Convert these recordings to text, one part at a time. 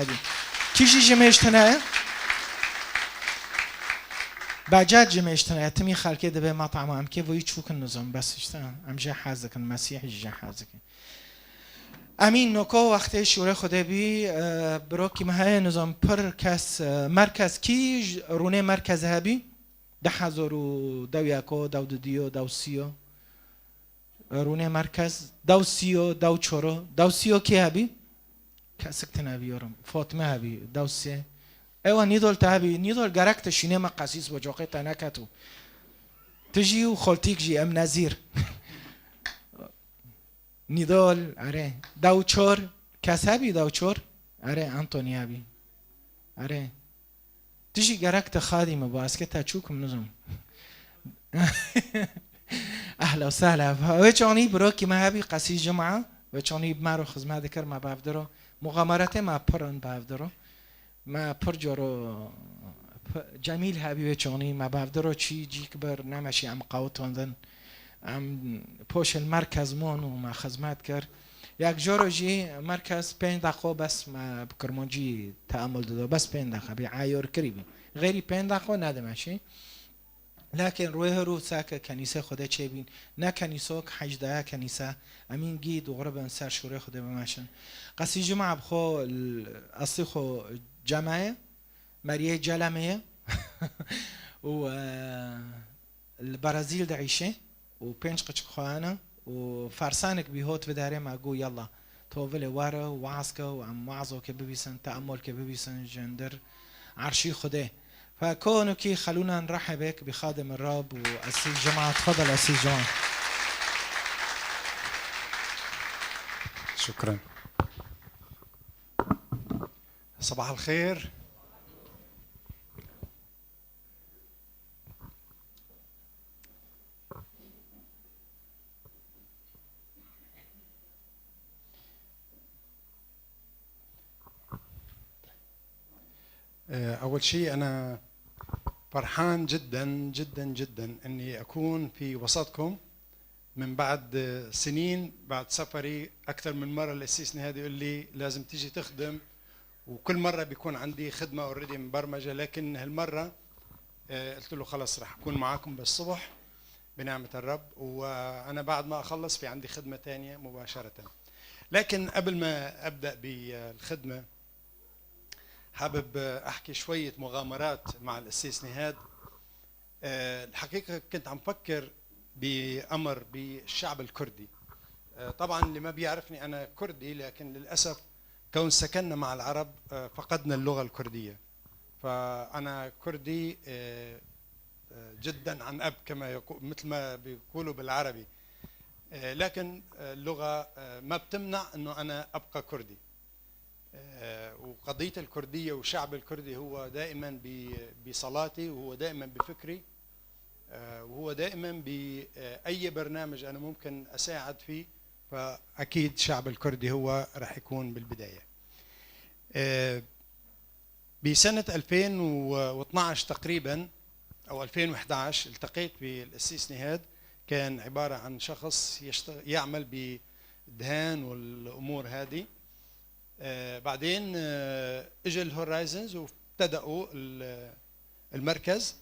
هذه كيجي جميشتنا باجات جميشتنا تمي خالكي دبي مطعم ام كيف ويتشوك النظام بس اشتا ام جا حازك المسيح جا حازك امین نکو وقتی شوره خدا بی بروکی مهای نظام پر کس مرکز کی رونه مرکز هبی ده هزار و دو یکو دو دیو دو سیو رونه مرکز دو سیو دو چورو دو سیو کی هبی کسک تنابیارم فاطمه هبی دو سه ايوه نيدول تهبي نيدول جركت شينما قسيس وجاقيتا نكتو تجي وخالتيك جي ام نزير نيدول اره دوچور کس هبي دوچور اره انتوني هبي اره تجي جركت خادمة باس كتا تشوكم نظم اهلا وسهلا وچانی بروكي ما هبي قسيس جمعة وچانی بمارو خزمة ذكر ما بافدرو مغامرته ما پرن بافدرو ما پرجارو جميل هابي وچانی ما بافدرو چی جي كبر نمشي ام قوتون ام پوش المركز مون وما خزمات كر یک جورو جي مركز بين دقيقة بس ما بكرمونجي تأمل دادو بس بين دقيقة بعايور كريبي غيري بين دقيقة ناده ماشي لكن رويه رو ساك كنيسة خدا چه بين نه كنيسة حجده كنيسة امين جيد وغربا سر شوره خدا بماشن قصي جمعة بخو اصلي خو جماعة مريه جلمية و البرازيل دعيشة وبينش قچ خوانا وفرسانك بيهوت بداري ما جو يلا توفلي ورا وعسكا وعم وعظو كببيسن تأمل كببيسن جندر عرشي خده فكونوا كي خلونا نرحب بخادم الرب وأسيس جماعة. تفضل أسيس جماعة. شكرا. صباح الخير. أول شيء أنا فرحان جدا جدا جدا أني أكون في وسطكم من بعد سنين، بعد سفري أكثر من مرة. الأسيس نهاد يقول لي لازم تيجي تخدم، وكل مرة بيكون عندي خدمة already مبرمجة، لكن هالمرة قلت له خلص رح أكون معاكم بالصبح بنعمة الرب، وأنا بعد ما أخلص في عندي خدمة تانية مباشرة. لكن قبل ما أبدأ بالخدمة حابب أحكي شوية مغامرات مع الأسيس نهاد. الحقيقة كنت عم فكر بأمر بالشعب الكردي. طبعا اللي ما بيعرفني أنا كردي، لكن للأسف كون سكننا مع العرب فقدنا اللغة الكردية، فأنا كردي جدا عن أب كما يقول، مثل ما بيقولوا بالعربي، لكن اللغة ما بتمنع أنه أنا أبقى كردي. وقضية الكردية والشعب الكردي هو دائما بصلاتي، وهو دائما بفكري، وهو دائما بأي برنامج أنا ممكن أساعد فيه، فأكيد الشعب الكردي هو راح يكون بالبداية. بسنة 2012 تقريبا أو 2011 التقيت بالأسيس نهاد. كان عبارة عن شخص يعمل بالدهان والأمور هذه. بعدين اجى ال Horizons وابتدأوا المركز،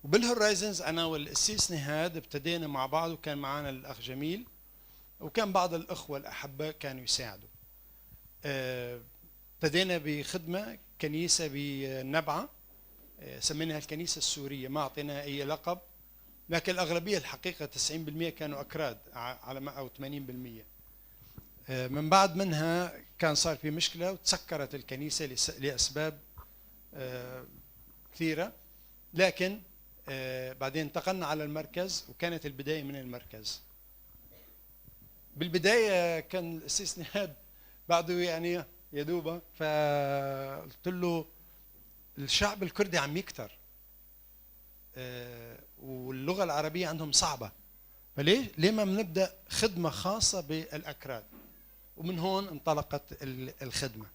وبال Horizons انا والقسيس نهاد ابتدينا مع بعض، وكان معنا الاخ جميل، وكان بعض الاخوه الاحبه كانوا يساعدوا. ابتدينا بخدمه كنيسه بالنبعه، سميناها الكنيسه السوريه، ما اعطيناها اي لقب، لكن الاغلبيه الحقيقه 90% كانوا اكراد على ما او 80%. من بعد منها كان صار في مشكلة وتسكرت الكنيسة لأسباب كثيرة، لكن بعدين انتقلنا على المركز، وكانت البداية من المركز. بالبداية كان الأسيس نهاد بعده يعني يدوبه، فقلت له الشعب الكردي عم يكتر واللغة العربية عندهم صعبة، فليه ليه ما بنبدأ خدمة خاصة بالأكراد؟ ومن هون انطلقت الخدمة،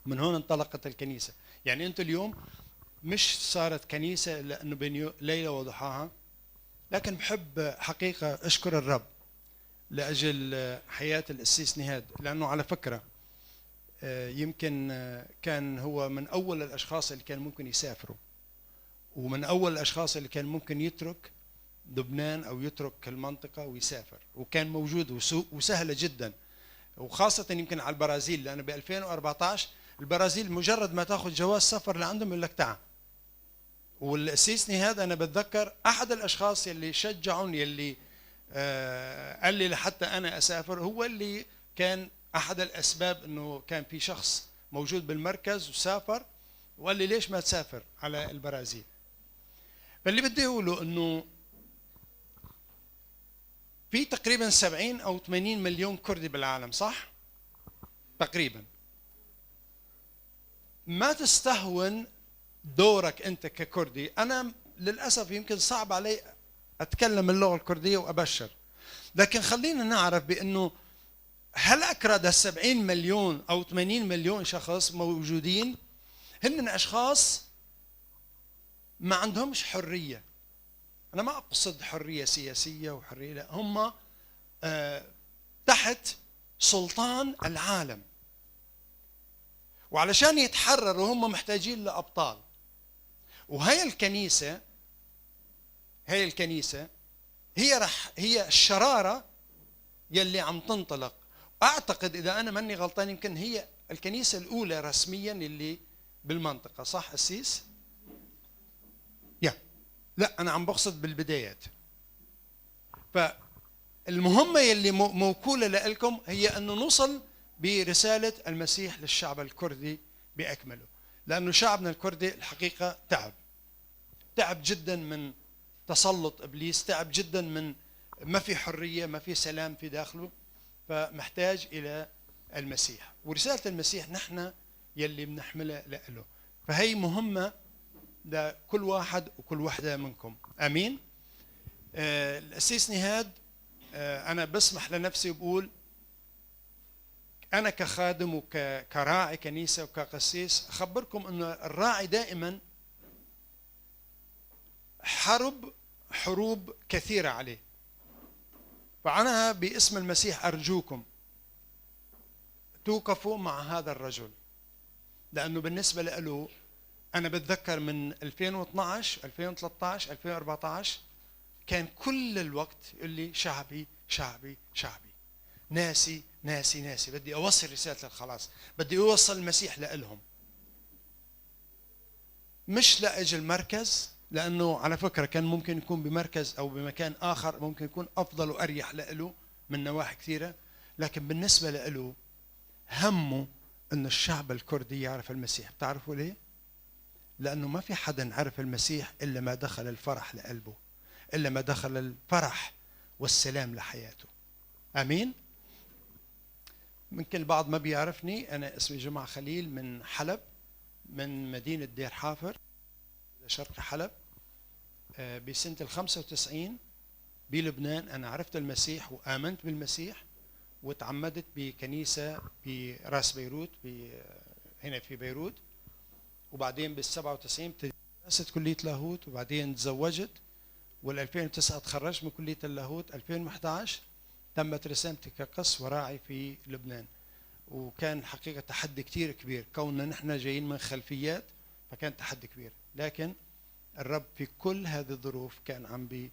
من هون انطلقت الكنيسة. يعني أنتم اليوم مش صارت كنيسة لأنه بين ليلة وضحاها، لكن بحب حقيقة أشكر الرب لأجل حياة القسيس نهاد، لأنه على فكرة يمكن كان هو من أول الأشخاص اللي كان ممكن يسافروا، ومن أول الأشخاص اللي كان ممكن يترك لبنان أو يترك المنطقة ويسافر، وكان موجود وسهلة جدا، وخاصة يمكن على البرازيل، لأنه ب 2014 البرازيل مجرد ما تأخذ جواز سفر لعندهم يقول لك تعال. والقسيس نهاد أنا بتذكر أحد الأشخاص اللي شجعهم، يلي قال لي لحتى أنا أسافر، هو اللي كان أحد الأسباب أنه كان في شخص موجود بالمركز وسافر وقال لي ليش ما تسافر على البرازيل. فاللي بدي أقوله أنه في تقريبا 70 أو 80 مليون كردي بالعالم، صح؟ تقريبا. ما تستهون دورك أنت ككردي. أنا للأسف يمكن صعب علي أتكلم اللغة الكردية وأبشر، لكن خلينا نعرف بأنه هل أكراد 70 مليون أو 80 مليون شخص موجودين هن أشخاص ما عندهمش حرية. أنا ما أقصد حرية سياسية وحرية، لا، هم تحت سلطان العالم، وعلشان يتحرروا هم محتاجين لأبطال. وهي الكنيسة، هي الكنيسة هي الشرارة يلي عم تنطلق. أعتقد إذا أنا ماني غلطان يمكن هي الكنيسة الأولى رسميا اللي بالمنطقة، صح أسيس؟ يا لا، أنا عم بقصد بالبدايات. فالمهمة يلي موكولة لكم هي أنه نوصل برسالة المسيح للشعب الكردي بأكمله، لأنه شعبنا الكردي الحقيقة تعب، تعب جدا من تسلط إبليس، تعب جدا من ما في حرية، ما في سلام في داخله، فمحتاج إلى المسيح. ورسالة المسيح نحن يلي بنحملها له، فهي مهمة لكل واحد وكل وحدة منكم. أمين. الأسيس نهاد، أنا بسمح لنفسي وبقول أنا كخادم وكراعي كنيسة وكقسيس أخبركم أنه الراعي دائما حرب، حروب كثيرة عليه. فأنا باسم المسيح أرجوكم توقفوا مع هذا الرجل، لأنه بالنسبة له أنا بتذكر من 2012 2013 2014 كان كل الوقت يقول لي شعبي شعبي شعبي، ناسي ناسي ناسي، بدي أوصل رسالة الخلاص، بدي أوصل المسيح لإلهم، مش لأجل مركز، لأنه على فكرة كان ممكن يكون بمركز أو بمكان آخر ممكن يكون أفضل وأريح لإله من نواحي كثيرة، لكن بالنسبة لإله همه أن الشعب الكردي يعرف المسيح. بتعرفوا ليه؟ لأنه ما في حدا عرف المسيح إلا ما دخل الفرح لقلبه، إلا ما دخل الفرح والسلام لحياته. أمين. ممكن البعض ما بيعرفني، أنا اسمي جمعة خليل من حلب، من مدينة دير حافر شرق حلب. بسنة 95 بلبنان أنا عرفت المسيح وآمنت بالمسيح، وتعمدت بكنيسة براس بيروت، هنا في بيروت. وبعدين بال97 ابتديت دراسة كلية لاهوت، وبعدين تزوجت، وال2009 تخرجت من كلية اللاهوت. 2011 تمت رسامتي كقس وراعي في لبنان، وكان حقيقة تحدي كتير كبير كوننا نحن جايين من خلفيات، فكان تحدي كبير، لكن الرب في كل هذه الظروف كان عم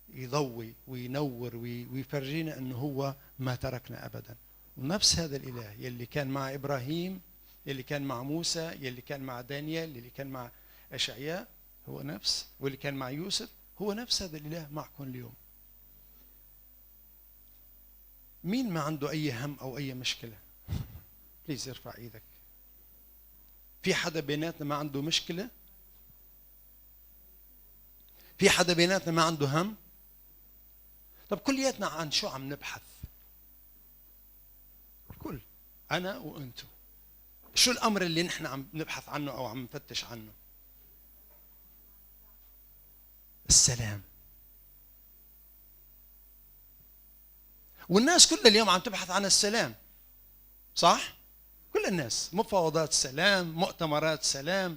يضوي وينور ويفرجينا أنه هو ما تركنا أبدا. ونفس هذا الإله يلي كان مع إبراهيم، يلي كان مع موسى، يلي كان مع دانيال، يلي كان مع أشعياء، هو نفس، واللي كان مع يوسف، هو نفس هذا الإله معكم اليوم. مين ما عنده أي هم أو أي مشكلة؟ بليز ارفع إيدك. في حدا بيناتنا ما عنده مشكلة؟ في حدا بيناتنا ما عنده هم؟ طب كلياتنا عن شو عم نبحث؟ الكل، أنا وأنتو. شو الأمر اللي نحن عم نبحث عنه أو عم نفتش عنه؟ السلام. والناس كل اليوم عم تبحث عن السلام، صح؟ كل الناس، مفاوضات سلام، مؤتمرات سلام،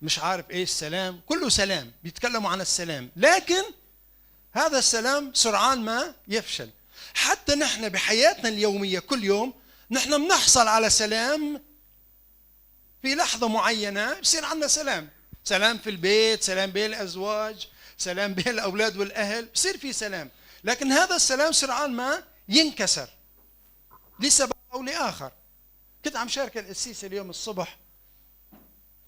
مش عارف ايش سلام، كله سلام، بيتكلموا عن السلام، لكن هذا السلام سرعان ما يفشل. حتى نحن بحياتنا اليومية كل يوم نحن بنحصل على سلام في لحظة معينة بصير عندنا سلام، سلام في البيت، سلام بين الأزواج، سلام بين الأولاد والأهل، بصير في سلام. لكن هذا السلام سرعان ما ينكسر لسبب أو لآخر. كنت عم شارك القسيس اليوم الصبح،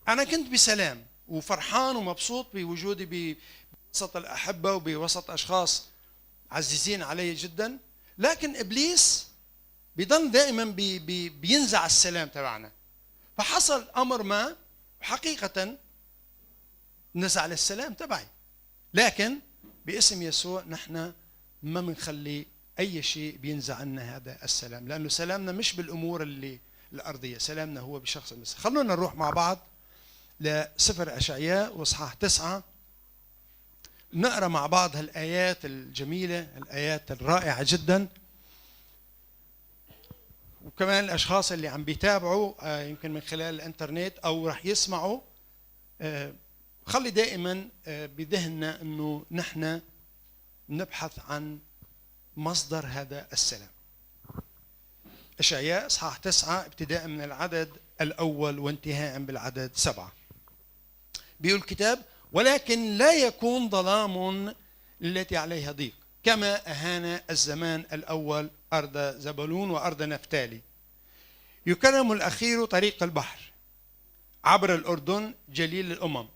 أنا كنت بسلام وفرحان ومبسوط بوجودي بوسط الأحبة وبوسط أشخاص عزيزين علي جدا، لكن إبليس بيضل دائما بينزع السلام تبعنا. فحصل أمر ما حقيقة نزع السلام تبعي، لكن باسم يسوع نحن ما بنخلي أي شيء بينزع عنا هذا السلام، لأنه سلامنا مش بالأمور اللي الأرضية، سلامنا هو بشخص المسيح. خلونا نروح مع بعض لسفر أشعياء وإصحاح 9، نقرأ مع بعض هالآيات الجميلة، الآيات الرائعة جدا. وكمان الأشخاص اللي عم بيتابعوا يمكن من خلال الإنترنت أو رح يسمعوا، خلي دائما بذهننا أنه نحن نبحث عن مصدر هذا السلام. أشعياء إصحاح 9 ابتداء من العدد الأول وانتهاء بالعدد 7. بيقول الكتاب: ولكن لا يكون ظلام التي عليها ضيق، كما أهان الزمان الأول أرض زبولون وأرض نفتالي. يكرم الأخير طريق البحر عبر الأردن جليل الأمم.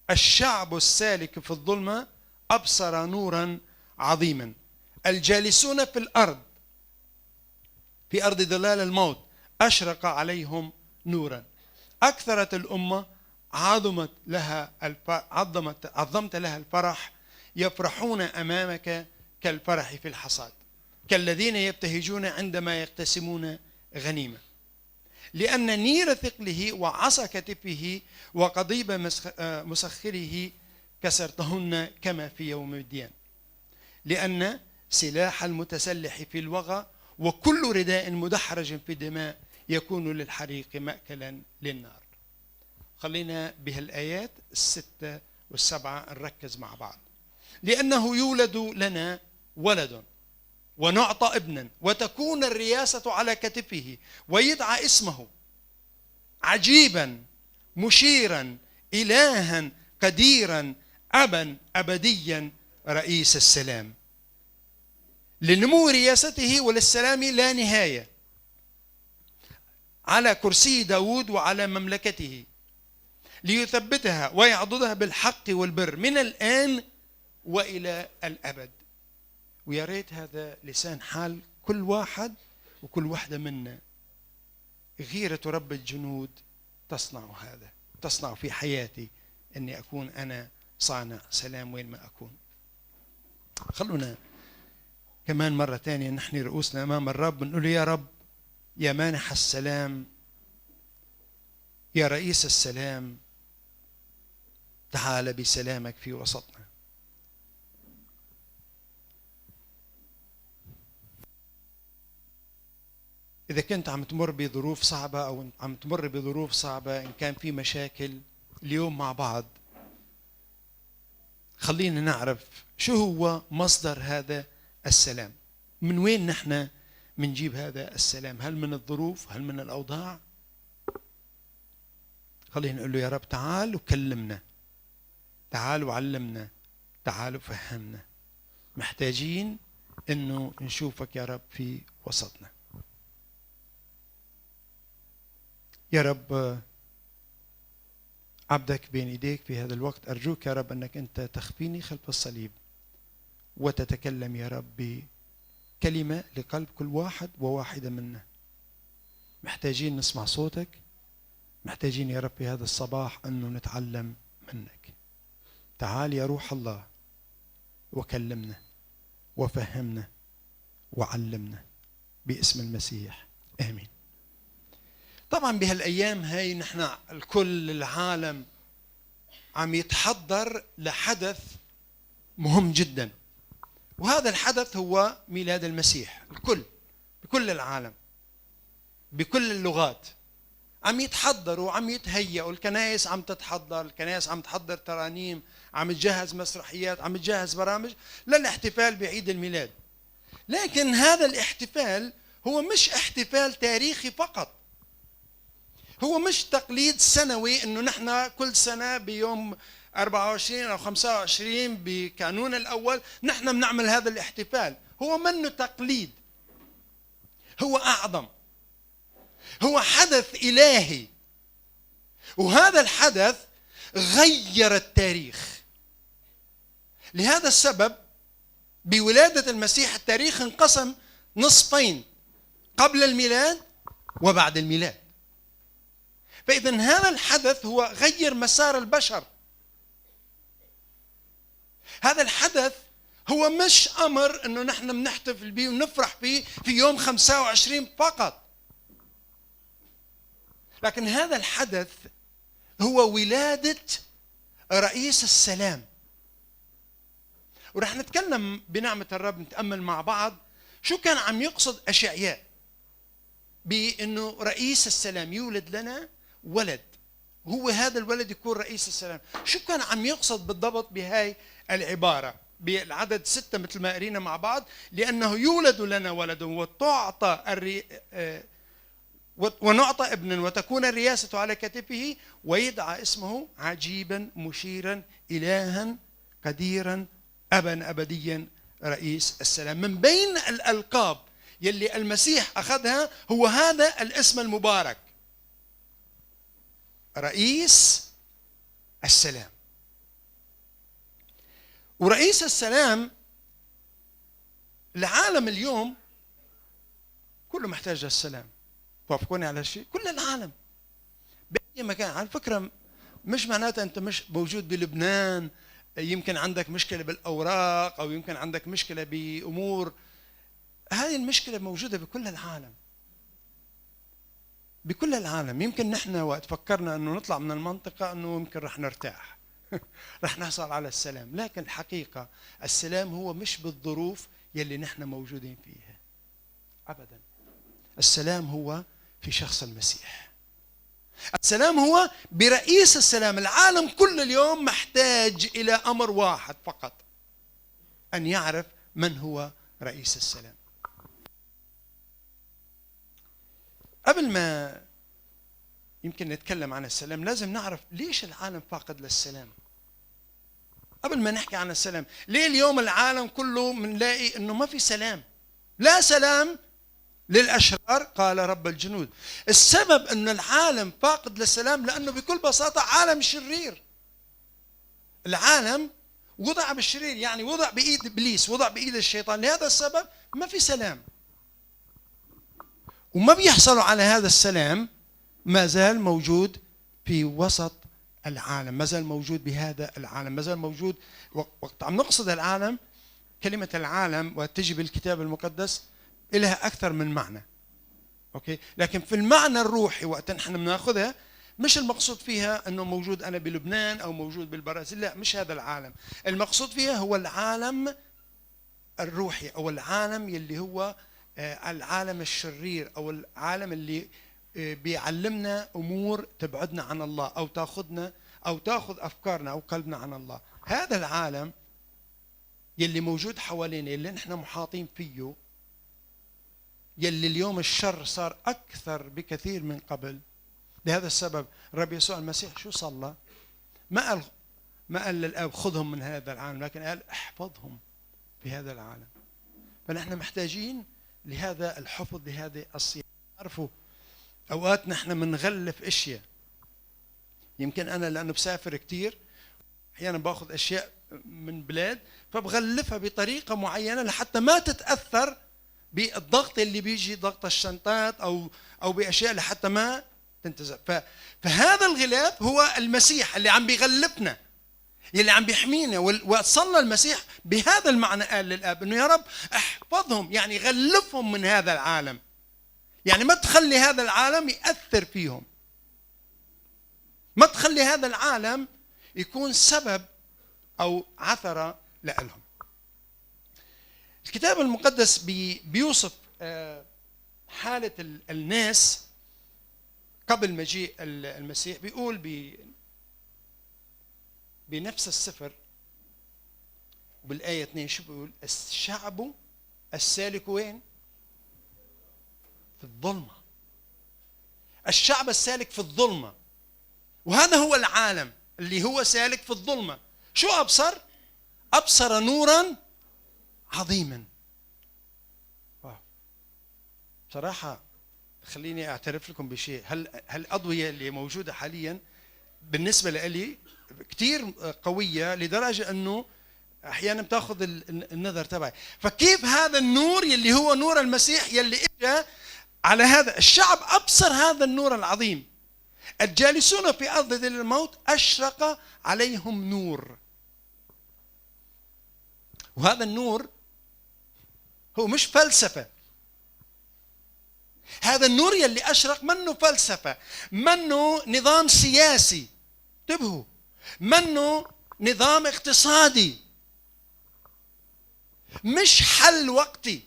الشعب السالك في الظلمة أبصر نورا عظيما. الجالسون في الأرض في أرض ظلال الموت أشرق عليهم نورا. أكثرت الأمة عظمت لها عظمت لها الفرح، يفرحون أمامك كالفرح في الحصاد، كالذين يبتهجون عندما يقتسمون غنيمة. لأن نير ثقله وعصا كتفه وقضيب مسخره كسرتهن كما في يوم مديان. لأن سلاح المتسلح في الوغى وكل رداء مدحرج في دماء يكون للحريق مأكلا للنار. خلينا بهالآيات 6 و7 نركز مع بعض. لأنه يولد لنا ولد ونعطى ابنا وتكون الرياسة على كتفه ويدعى اسمه عجيبا مشيرا إلها قديرا أبا أبديا رئيس السلام. لنمو رياسته وللسلام لا نهاية على كرسي داود وعلى مملكته، ليثبتها ويعضدها بالحق والبر من الآن وإلى الأبد. ويا ريت هذا لسان حال كل واحد وكل واحدة منا. غيرة رب الجنود تصنع هذا، تصنع في حياتي أني أكون أنا صانع سلام وين ما أكون. خلونا كمان مرة تانية نحني رؤوسنا أمام الرب ونقول يا رب، يا مانح السلام، يا رئيس السلام، تعال بسلامك في وسطنا. إذا كنت عم تمر بظروف صعبة أو عم تمر بظروف صعبة، إن كان في مشاكل، اليوم مع بعض خلينا نعرف شو هو مصدر هذا السلام، من وين نحن منجيب هذا السلام؟ هل من الظروف؟ هل من الأوضاع؟ خلينا نقول له يا رب تعال وكلمنا، تعال وعلمنا، تعال وفهمنا. محتاجين إنه نشوفك يا رب في وسطنا. يا رب عبدك بين إيديك في هذا الوقت، أرجوك يا رب أنك أنت تخفيني خلف الصليب وتتكلم يا رب بكلمة لقلب كل واحد وواحدة منا. محتاجين نسمع صوتك، محتاجين يا رب في هذا الصباح أنه نتعلم منك. تعال يا روح الله وكلمنا وفهمنا وعلمنا باسم المسيح، آمين. طبعا بهالأيام هاي نحن الكل العالم عم يتحضر لحدث مهم جدا، وهذا الحدث هو ميلاد المسيح. الكل بكل العالم بكل اللغات عم يتحضروا وعم يتهيئوا. الكنائس عم تتحضر، الكنائس عم تحضر ترانيم، عم تجهز مسرحيات، عم تجهز برامج للاحتفال بعيد الميلاد. لكن هذا الاحتفال هو مش احتفال تاريخي فقط. هو مش تقليد سنوي انه نحن كل سنة بيوم 24 او 25 بكانون الاول نحن بنعمل هذا الاحتفال. هو منه تقليد، هو اعظم، هو حدث الهي، وهذا الحدث غير التاريخ. لهذا السبب بولادة المسيح التاريخ انقسم نصفين، قبل الميلاد وبعد الميلاد. فإذا هذا الحدث هو غير مسار البشر. هذا الحدث هو مش أمر أنه نحن بنحتفل به ونفرح فيه في يوم 25 فقط، لكن هذا الحدث هو ولادة رئيس السلام. ورح نتكلم بنعمة الرب، نتأمل مع بعض شو كان عم يقصد أشعياء بأنه رئيس السلام يولد لنا ولد، هو هذا الولد يكون رئيس السلام. شو كان عم يقصد بالضبط بهاي العبارة بالعدد 6 مثل ما قرينا مع بعض؟ لأنه يولد لنا ولد وتعطى ونعطى ابنا وتكون الرياسة على كتفه ويدعى اسمه عجيبا مشيرا إلها قديرا أبا أبديا رئيس السلام. من بين الألقاب يلي المسيح أخذها هو هذا الاسم المبارك، رئيس السلام. ورئيس السلام العالم اليوم كله محتاج للسلام. توافقوني على شيء؟ كل العالم بأي مكان. على فكرة مش معناتها أنت مش موجود بلبنان يمكن عندك مشكلة بالأوراق أو يمكن عندك مشكلة بأمور. هذه المشكلة موجودة بكل العالم، بكل العالم. يمكن نحن وقت فكرنا أنه نطلع من المنطقة أنه يمكن رح نرتاح رح نحصل على السلام، لكن الحقيقة السلام هو مش بالظروف يلي نحن موجودين فيها أبدا. السلام هو في شخص المسيح، السلام هو برئيس السلام. العالم كل اليوم محتاج إلى أمر واحد فقط، أن يعرف من هو رئيس السلام. قبل ما يمكن نتكلم عن السلام لازم نعرف ليش العالم فاقد للسلام. قبل ما نحكي عن السلام، ليه اليوم العالم كله منلاقي انه ما في سلام؟ لا سلام للأشرار قال رب الجنود. السبب أن العالم فاقد للسلام لأنه بكل بساطة عالم شرير. العالم وضع بالشرير، يعني وضع بإيد إبليس، وضع بإيد الشيطان. لهذا السبب ما في سلام، وما بيحصلوا على هذا السلام ما زال موجود في وسط العالم، ما زال موجود بهذا العالم، ما زال موجود. وقت عم نقصد العالم، كلمة العالم وتجي بالكتاب المقدس إلها أكثر من معنى، أوكي؟ لكن في المعنى الروحي وقت نحن بناخذها مش المقصود فيها أنه موجود أنا بلبنان أو موجود بالبرازيل، لا، مش هذا العالم. المقصود فيها هو العالم الروحي أو العالم يلي هو العالم الشرير أو العالم اللي بيعلمنا أمور تبعدنا عن الله أو تأخذنا أو تأخذ أفكارنا أو قلبنا عن الله. هذا العالم يلي موجود حوالينا، يلي نحن محاطين فيه، يلي اليوم الشر صار أكثر بكثير من قبل. لهذا السبب الرب يسوع المسيح شو صلى؟ ما قال للآب خذهم من هذا العالم، لكن قال احفظهم في هذا العالم. فنحن محتاجين لهذا الحفظ، لهذه الصيانة. تعرفوا أوقات نحن منغلف أشياء، يمكن أنا لأنه بسافر كتير أحيانا باخذ أشياء من بلاد فبغلفها بطريقة معينة لحتى ما تتأثر بالضغط اللي بيجي، ضغط الشنطات أو بأشياء لحتى ما تنتزع. فهذا الغلاف هو المسيح اللي عم بيغلفنا، اللي عم بيحمينا. وصلى المسيح بهذا المعنى، قال للآب إنه يا رب احفظهم، يعني غلفهم من هذا العالم، يعني ما تخلي هذا العالم يأثر فيهم، ما تخلي هذا العالم يكون سبب أو عثرة لهم. الكتاب المقدس بيوصف حالة الناس قبل مجيء المسيح. بيقول بنفس السفر بالآية 2 شو بيقول؟ الشعب السالك وين؟ في الظلمة. الشعب السالك في الظلمة، وهذا هو العالم اللي هو سالك في الظلمة. شو أبصر؟ أبصر نورا عظيما. واو. بصراحة خليني أعترف لكم بشيء، هالأضوية اللي موجودة حاليا بالنسبة لي كتير قوية لدرجة أنه أحيانا بتاخذ النظر تبعي. فكيف هذا النور يلي هو نور المسيح يلي إجا على هذا الشعب أبصر هذا النور العظيم. الجالسون في أرض ظل الموت أشرق عليهم نور. وهذا النور هو مش فلسفة، هذا النور يلي أشرق منه فلسفة، منه نظام سياسي، انتبهوا، منه نظام اقتصادي، مش حل وقتي.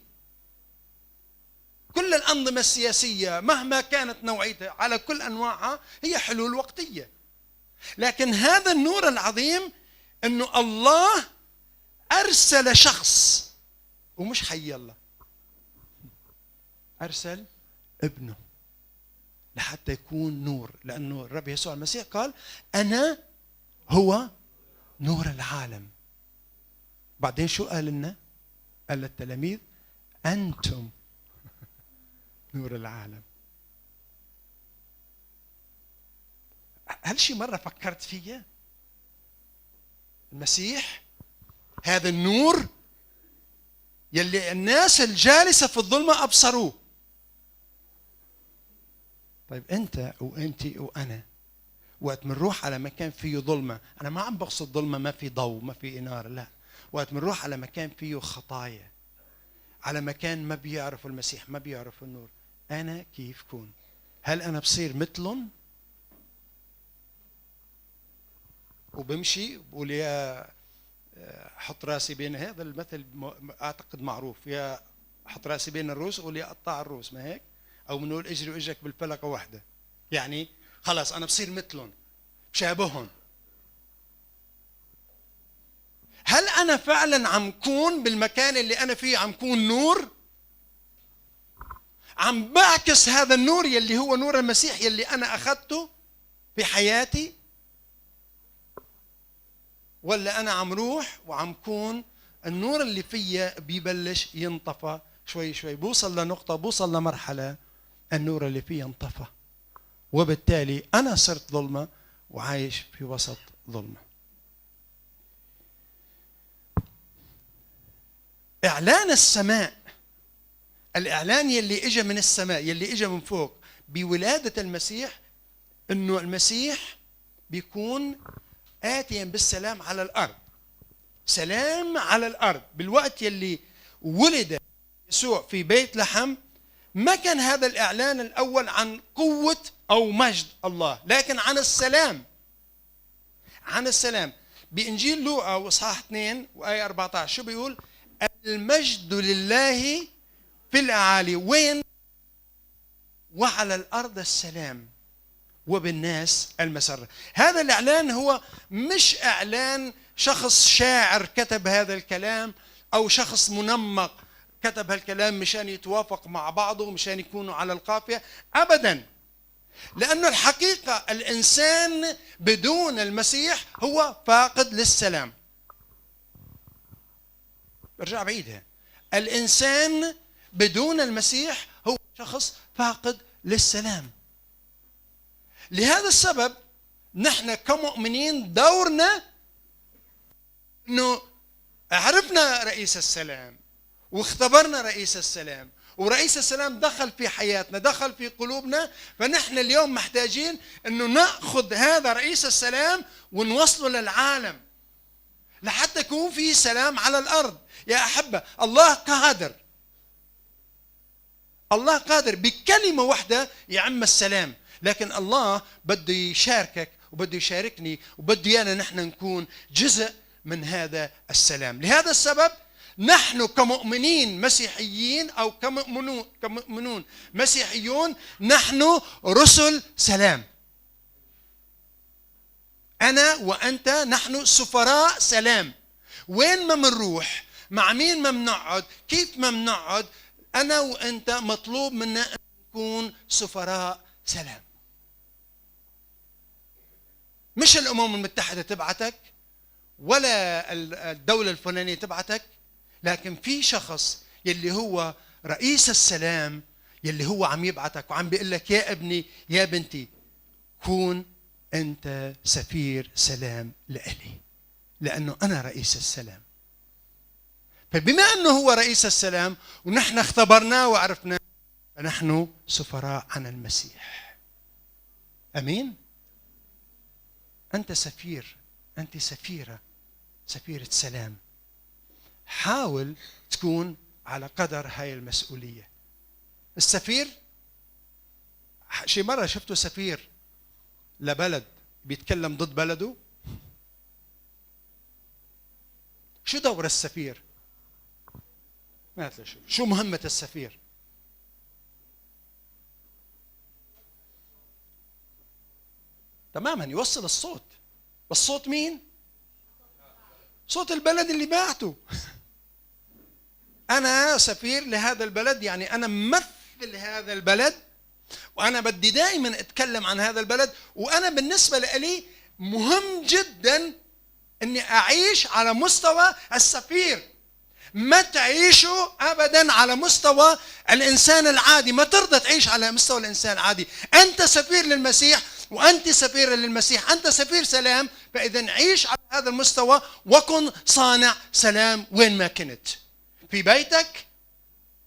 كل الأنظمة السياسية مهما كانت نوعيتها على كل أنواعها هي حلول وقتية، لكن هذا النور العظيم أنه الله أرسل شخص، ومش حي الله، أرسل ابنه لحتى يكون نور، لأنه الرب يسوع المسيح قال أنا هو نور العالم. بعدين شو قال لنا؟ قال للتلاميذ أنتم نور العالم. هل شي مرة فكرت فيها؟ المسيح هذا النور يلي الناس الجالسة في الظلمة أبصروه. طيب أنت وأنت وأنا وقت منروح على مكان فيه ظلمة، أنا ما عم بقصد ظلمة ما في ضوء ما في إنارة، لا، وقت منروح على مكان فيه خطايا، على مكان ما بيعرفوا المسيح، ما بيعرفوا النور، أنا كيف كون؟ هل أنا بصير مثلهم وبمشي بقول يا حط راسي بين، هذا المثل أعتقد معروف، يا حط راسي بين الروس وقول يا قطع الروس، ما هيك؟ أو بنقول اجري وإجرك بالفلقة واحدة، يعني خلاص أنا بصير مثلهم، بشابههم. هل أنا فعلا عم كون بالمكان اللي أنا فيه عم كون نور؟ عم بعكس هذا النور يلي هو نور المسيح يلي أنا أخذته في حياتي؟ ولا أنا عم روح وعم كون النور اللي فيا بيبلش ينطفى شوي شوي، بوصل لنقطة، بوصل لمرحلة النور اللي فيا انطفى، وبالتالي أنا صرت ظلمة وعايش في وسط ظلمة. إعلان السماء، الإعلان يلي إجا من السماء، يلي إجا من فوق بولادة المسيح، إنه المسيح بيكون آتيا بالسلام على الأرض، سلام على الأرض. بالوقت يلي ولد يسوع في بيت لحم ما كان هذا الإعلان الأول عن قوة أو مجد الله، لكن عن السلام، عن السلام. بإنجيل لوقا وإصحاح 2 وآية 14 شو بيقول؟ المجد لله في الأعالي، وين؟ وعلى الأرض السلام وبالناس المسرة. هذا الإعلان هو مش إعلان شخص شاعر كتب هذا الكلام أو شخص منمق كتب هالكلام مشان يتوافق مع بعضه مشان يكونوا على القافية، أبدا. لأنه الحقيقة الإنسان بدون المسيح هو فاقد للسلام. برجع بعيدها، الإنسان بدون المسيح هو شخص فاقد للسلام. لهذا السبب نحن كمؤمنين دورنا أنه عرفنا رئيس السلام واختبرنا رئيس السلام، ورئيس السلام دخل في حياتنا، دخل في قلوبنا، فنحن اليوم محتاجين أنه نأخذ هذا رئيس السلام ونوصله للعالم لحتى يكون في سلام على الأرض. يا أحبة، الله قادر، الله قادر بكلمة واحدة يعم السلام، لكن الله بده يشاركك وبده يشاركني وبده يانا نحن نكون جزء من هذا السلام. لهذا السبب نحن كمؤمنين مسيحيين أو كمؤمنون مسيحيون نحن رسل سلام. أنا وأنت نحن سفراء سلام. وين ما منروح، مع مين ما منقعد، كيف ما منقعد، أنا وأنت مطلوب منا أن نكون سفراء سلام. مش الأمم المتحدة تبعتك ولا الدولة الفلانية تبعتك، لكن في شخص يلي هو رئيس السلام يلي هو عم يبعتك وعم بيقول لك يا ابني يا بنتي كون أنت سفير سلام لإلي، لأنه أنا رئيس السلام. فبما أنه هو رئيس السلام ونحن اختبرناه وعرفناه، فنحن سفراء عن المسيح. أمين؟ أنت سفير، أنت سفيرة، سفيرة سلام. حاول تكون على قدر هاي المسؤولية. السفير، شي مرة شفتوا سفير لبلد بيتكلم ضد بلده؟ شو دور السفير؟ ما شو مهمة السفير؟ تماما، يوصل الصوت. بس صوت مين؟ صوت البلد اللي باعته. أنا سفير لهذا البلد، يعني أنا ممثل هذا البلد، وأنا بدي دائما أتكلم عن هذا البلد، وأنا بالنسبة لي مهم جدا أني أعيش على مستوى السفير. ما تعيشوا أبدا على مستوى الإنسان العادي، ما ترضى تعيش على مستوى الإنسان العادي. أنت سفير للمسيح وأنت سفيرة للمسيح، أنت سفير سلام، فإذا عيش على هذا المستوى وكن صانع سلام وين ما كنت، في بيتك،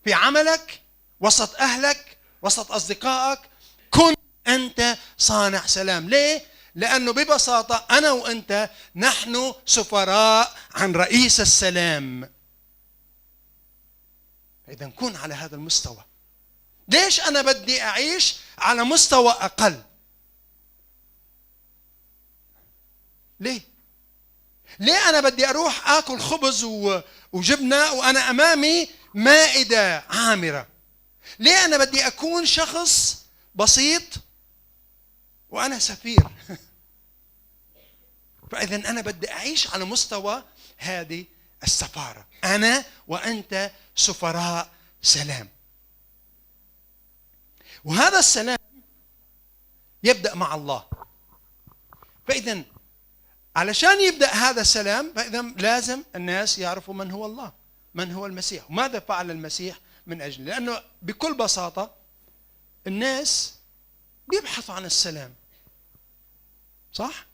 في عملك، وسط أهلك، وسط أصدقائك، كن أنت صانع سلام. ليه؟ لأنه ببساطة أنا وأنت نحن سفراء عن رئيس السلام. إذا كن على هذا المستوى. ليش أنا بدي أعيش على مستوى أقل؟ ليه؟ ليه أنا بدي أروح آكل خبز وجبنة وأنا أمامي مائدة عامرة؟ ليه أنا بدي أكون شخص بسيط وأنا سفير؟ فإذا أنا بدي أعيش على مستوى هذه السفارة. أنا وأنت سفراء سلام، وهذا السلام يبدأ مع الله. فإذا علشان يبدأ هذا السلام، فإذا لازم الناس يعرفوا من هو الله، من هو المسيح، وماذا فعل المسيح من أجله. لأنه بكل بساطة الناس بيبحثوا عن السلام، صح؟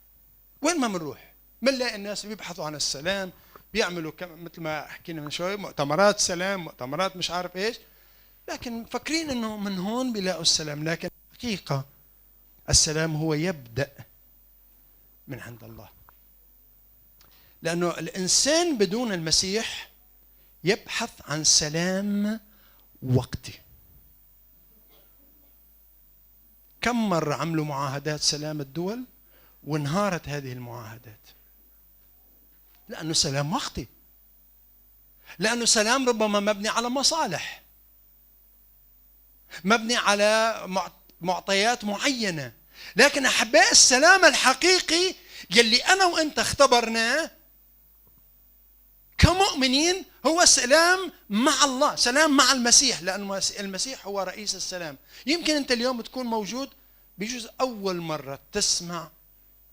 وين ما بنروح بنلاقي الناس بيبحثوا عن السلام، بيعملوا مثل ما حكينا من شوي مؤتمرات سلام، مؤتمرات مش عارف ايش، لكن مفكرين انه من هون بيلاقوا السلام. لكن الحقيقة السلام هو يبدأ من عند الله، لأنه الإنسان بدون المسيح يبحث عن سلام وقتي. كم مرة عملوا معاهدات سلام الدول وانهارت هذه المعاهدات؟ لأنه سلام وقتي، لأنه سلام ربما مبني على مصالح، مبني على معطيات معينة. لكن أحباء، السلام الحقيقي يلي أنا وأنت اختبرناه كمؤمنين هو سلام مع الله، سلام مع المسيح، لأن المسيح هو رئيس السلام. يمكن أنت اليوم تكون موجود، بيجوز أول مرة تسمع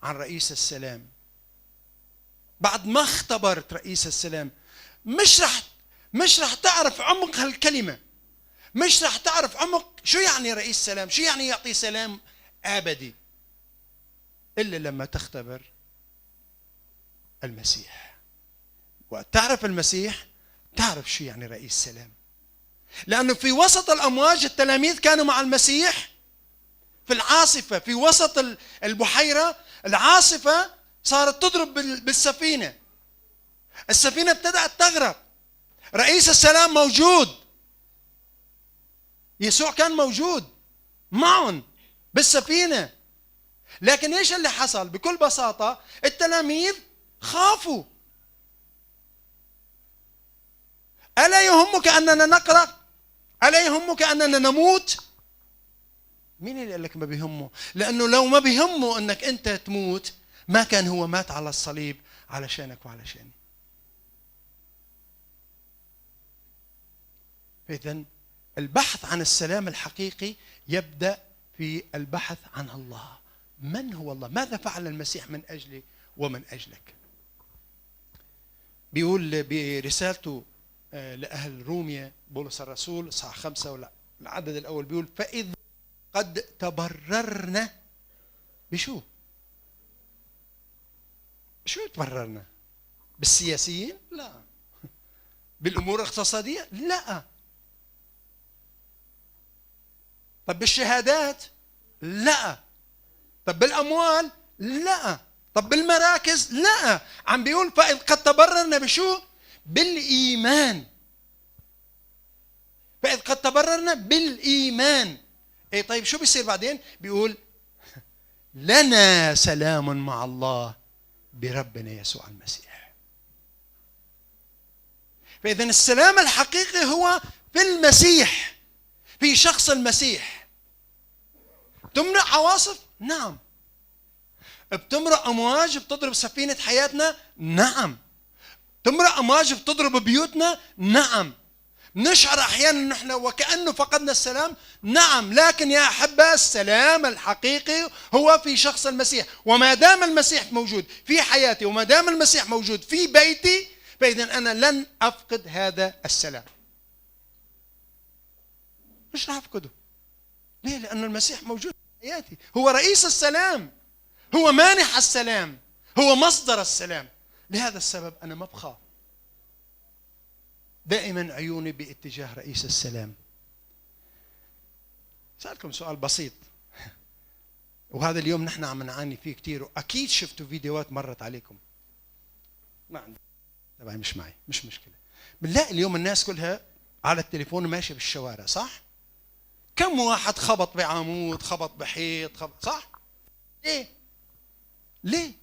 عن رئيس السلام. بعد ما اختبرت رئيس السلام مش رح تعرف عمق هالكلمة، مش رح تعرف عمق شو يعني رئيس سلام، شو يعني يعطي سلام أبدي، إلا لما تختبر المسيح. وتعرف المسيح تعرف شو يعني رئيس سلام. لأنه في وسط الأمواج التلاميذ كانوا مع المسيح في العاصفة، في وسط البحيرة، العاصفة صارت تضرب بالسفينة، السفينة ابتدأت تغرق، رئيس السلام موجود، يسوع كان موجود معهم بالسفينة. لكن ايش اللي حصل؟ بكل بساطة التلاميذ خافوا. ألا يهمك أننا نقرأ؟ ألا يهمك أننا نموت؟ مين اللي قال لك ما بيهمه؟ لأنه لو ما بيهمه أنك أنت تموت ما كان هو مات على الصليب علشانك وعلشاني. إذن البحث عن السلام الحقيقي يبدأ في البحث عن الله، من هو الله؟ ماذا فعل المسيح من أجلي ومن أجلك؟ بيقول برسالته لأهل روميا بولس الرسول صح 5 العدد الأول، بيقول فإذ قد تبررنا بشو؟ شو تبررنا؟ بالسياسيين؟ لا. بالأمور الاقتصادية؟ لا. طب بالشهادات؟ لا. طب بالأموال؟ لا. طب بالمراكز؟ لا. عم بيقول فإذ قد تبررنا بشو؟ بالإيمان. فإذ قد تبررنا بالإيمان. إيه طيب شو بيصير بعدين؟ بيقول لنا سلام مع الله بربنا يسوع المسيح. فإذا السلام الحقيقي هو في المسيح، في شخص المسيح. تمرق عواصف؟ نعم. بتمرق أمواج بتضرب سفينة حياتنا؟ نعم. تمرق أمواج بتضرب بيوتنا؟ نعم. نشعر أحيانا نحن وكأنه فقدنا السلام؟ نعم. لكن يا أحبة السلام الحقيقي هو في شخص المسيح، وما دام المسيح موجود في حياتي وما دام المسيح موجود في بيتي فإذا أنا لن أفقد هذا السلام. مش راح أفقده. ليه؟ لأن المسيح موجود في حياتي، هو رئيس السلام، هو مانح السلام، هو مصدر السلام. لهذا السبب أنا ما بخاف، دائما عيوني باتجاه رئيس السلام. سألكم سؤال بسيط، وهذا اليوم نحن عم نعاني فيه كثير، وأكيد شفتوا فيديوهات مرت عليكم. ما عندي تبعي، مش معي، مش مشكلة. بنلاقي اليوم الناس كلها على التليفون ماشية بالشوارع، صح؟ كم واحد خبط بعمود، خبط بحيط، خبط، صح؟ ليه؟ ليه؟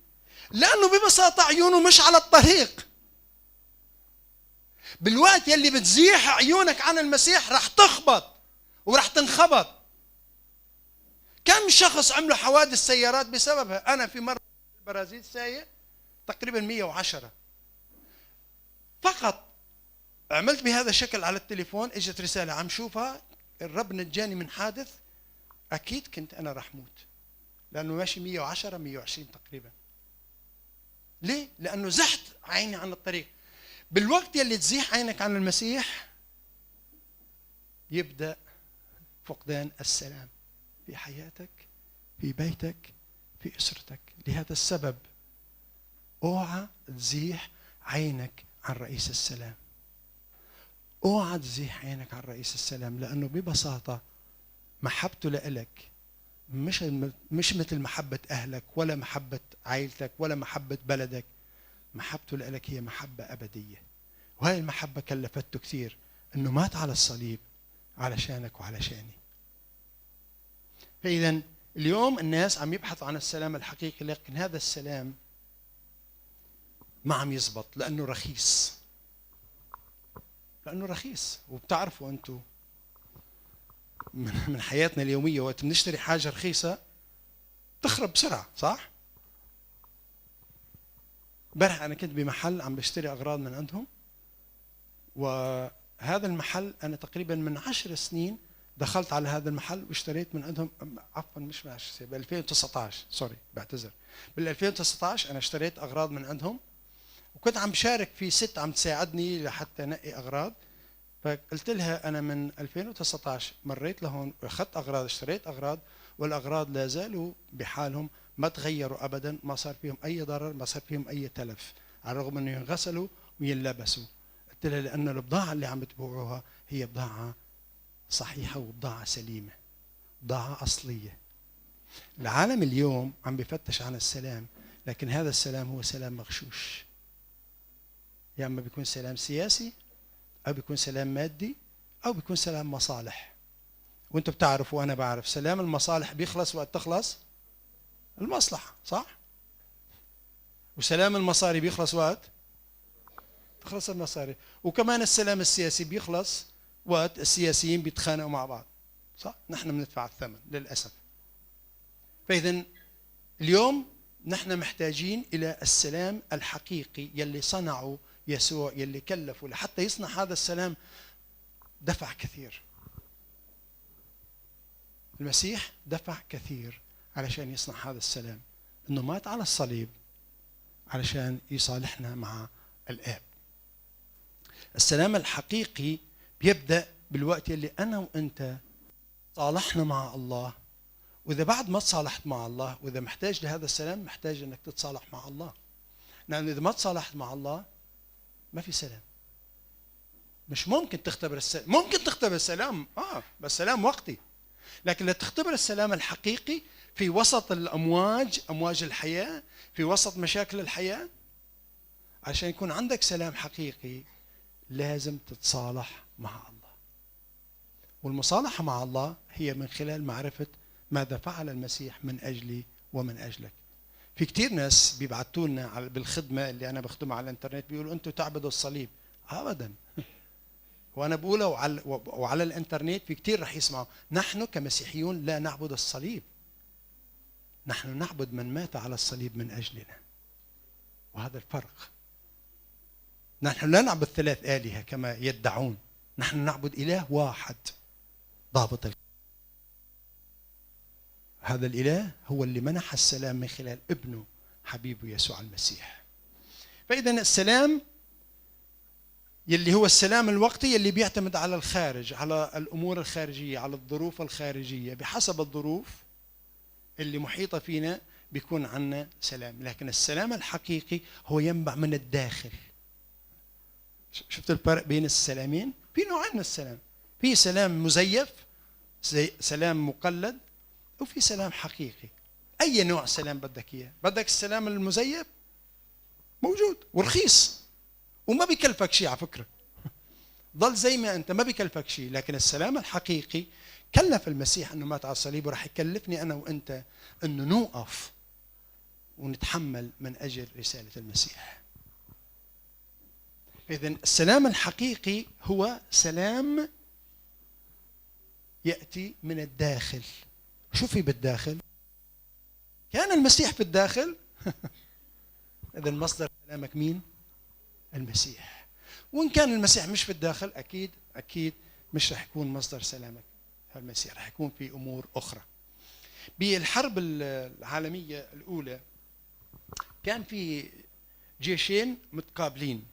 لأنه ببساطة عيونه مش على الطريق. بالوقت يلي بتزيح عيونك عن المسيح رح تخبط ورح تنخبط. كم شخص عملوا حوادث سيارات بسببها؟ أنا في مرة في البرازيل سايق تقريبا 110 فقط، عملت بهذا الشكل على التليفون، اجت رسالة عم شوفها، الرب نجاني من حادث، أكيد كنت أنا رح موت لأنه ماشي 110 120 تقريبا. ليه؟ لأنه زحت عيني عن الطريق. بالوقت يلي تزيح عينك عن المسيح يبدأ فقدان السلام في حياتك، في بيتك، في أسرتك. لهذا السبب اوعى تزيح عينك عن رئيس السلام، اوعى تزيح عينك عن رئيس السلام، لأنه ببساطة محبته لإلك مش مثل محبة أهلك ولا محبة عائلتك ولا محبة بلدك. محبته لإلك هي محبة أبدية، وهي المحبة كلفته كثير أنه مات على الصليب علشانك وعلشاني. فإذا اليوم الناس عم يبحثوا عن السلام الحقيقي، لكن هذا السلام ما عم يزبط لأنه رخيص، لأنه رخيص. وبتعرفوا أنتم من حياتنا اليومية وقت بنشتري حاجة رخيصة تخرب بسرعة، صح؟ امبارح أنا كنت بمحل عم بشتري أغراض من عندهم، وهذا المحل أنا تقريبا من 10 سنين دخلت على هذا المحل واشتريت من عندهم، عفوا مش من 10 سنين، ب 2019، سوري بعتذر، بال 2019 أنا اشتريت أغراض من عندهم، وكنت عم بشارك في ست عم تساعدني لحتى نقي أغراض. فقلت لها أنا من 2019 مريت لهون وأخذت أغراض، اشتريت أغراض، والأغراض لا زالوا بحالهم، ما تغيروا أبدا، ما صار فيهم أي ضرر، ما صار فيهم أي تلف، على الرغم أنه ينغسلوا وينلبسوا. قلت لها لأن البضاعة اللي عم تبيعوها هي بضاعة صحيحة وبضاعة سليمة، بضاعة أصلية. العالم اليوم عم بفتش عن السلام، لكن هذا السلام هو سلام مغشوش. يا أما بيكون سلام سياسي، أو بيكون سلام مادي، أو بيكون سلام مصالح. وأنتم بتعرفوا وأنا بعرف سلام المصالح بيخلص وقت تخلص المصلحة، صح؟ وسلام المصاري بيخلص وقت تخلص المصاري، وكمان السلام السياسي بيخلص وقت السياسيين بيتخانقوا مع بعض، صح؟ نحن بندفع الثمن للأسف. فإذا اليوم نحن محتاجين إلى السلام الحقيقي يلي صنعه يسوع، يلي كلفه لحتى يصنع هذا السلام دفع كثير. المسيح دفع كثير علشان يصنع هذا السلام؟ انه مات على الصليب علشان يصالحنا مع الآب. السلام الحقيقي بيبدأ بالوقت اللي أنا وأنت تصالحنا مع الله. وإذا بعد ما تصالحت مع الله، وإذا محتاج لهذا السلام، محتاج أنك تتصالح مع الله، لأنه إذا ما تصالحت مع الله ما في سلام. مش ممكن تختبر السلام. ممكن تختبر السلام بس سلام وقتي، لكن لتختبر السلام الحقيقي في وسط الأمواج، أمواج الحياة، في وسط مشاكل الحياة، عشان يكون عندك سلام حقيقي لازم تتصالح مع الله. والمصالحة مع الله هي من خلال معرفة ماذا فعل المسيح من أجلي ومن أجلك. في كتير ناس بيبعتوا لنا بالخدمة اللي أنا بخدمها على الإنترنت، بيقولوا أنتوا تعبدوا الصليب. أبدا، وأنا بقولها وعلى الإنترنت في كتير رح يسمعوا، نحن كمسيحيون لا نعبد الصليب، نحن نعبد من مات على الصليب من أجلنا. وهذا الفرق. نحن لا نعبد ثلاث آلهة كما يدعون، نحن نعبد إله واحد ضابط. هذا الإله هو اللي منح السلام من خلال ابنه حبيبه يسوع المسيح. فإذا السلام يلي هو السلام الوقتي يلي بيعتمد على الخارج، على الأمور الخارجية، على الظروف الخارجية، بحسب الظروف اللي محيطة فينا بيكون عنا سلام. لكن السلام الحقيقي هو ينبع من الداخل. شفت الفرق بين السلامين؟ في نوعين من السلام، في سلام مزيف، سلام مقلد، وفي سلام حقيقي. أي نوع سلام بدك إياه؟ بدك السلام المزيف؟ موجود ورخيص وما بيكلفك شيء على فكرة، ضل زي ما أنت، ما بيكلفك شيء. لكن السلام الحقيقي كلف المسيح أنه مات على الصليب، وراح يكلفني أنا وأنت أنه نوقف ونتحمل من أجل رسالة المسيح. إذن السلام الحقيقي هو سلام يأتي من الداخل. شو في بالداخل؟ كان المسيح في الداخل. إذن مصدر سلامك مين؟ المسيح. وإن كان المسيح مش في الداخل، أكيد أكيد مش رح يكون مصدر سلامك المسيح، رح يكون في أمور أخرى. بالحرب العالمية الأولى كان في جيشين متقابلين،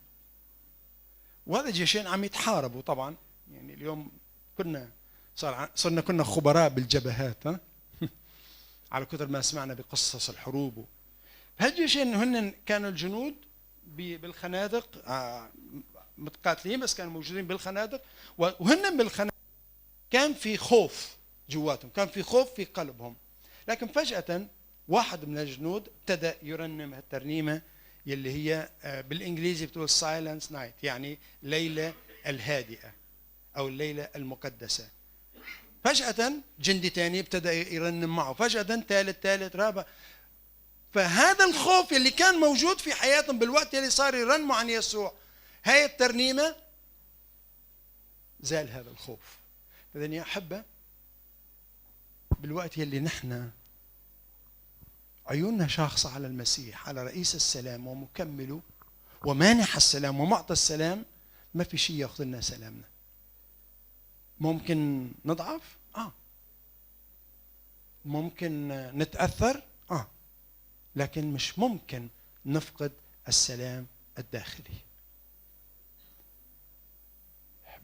وهذا الجيشين عم يتحاربوا طبعا. يعني اليوم كنا صرنا كنا خبراء بالجبهات، ها؟ على كثر ما سمعنا بقصص الحروب. هالجيشين هن كانوا الجنود بالخنادق متقاتلين، بس كانوا موجودين بالخنادق، وهن بالخنادق كان في خوف جواتهم، كان في خوف في قلبهم. لكن فجأة واحد من الجنود ابتدأ يرنم هالترنيمة يلي هي بالإنجليزي بتقول Silent Night، يعني ليلة الهادئة أو الليلة المقدسة. فجأة جندي تاني ابتدأ يرنم معه، فجأة ثالث رابع. فهذا الخوف اللي كان موجود في حياتهم بالوقت اللي صار يرنموا عن يسوع هاي الترنيمة، زال هذا الخوف. فإذن يا أحبة، بالوقت اللي نحن عيوننا شاخصة على المسيح، على رئيس السلام ومكمله ومانح السلام ومعطى السلام، ما في شيء ياخذ لنا سلامنا. ممكن نضعف، ممكن نتأثر، لكن مش ممكن نفقد السلام الداخلي.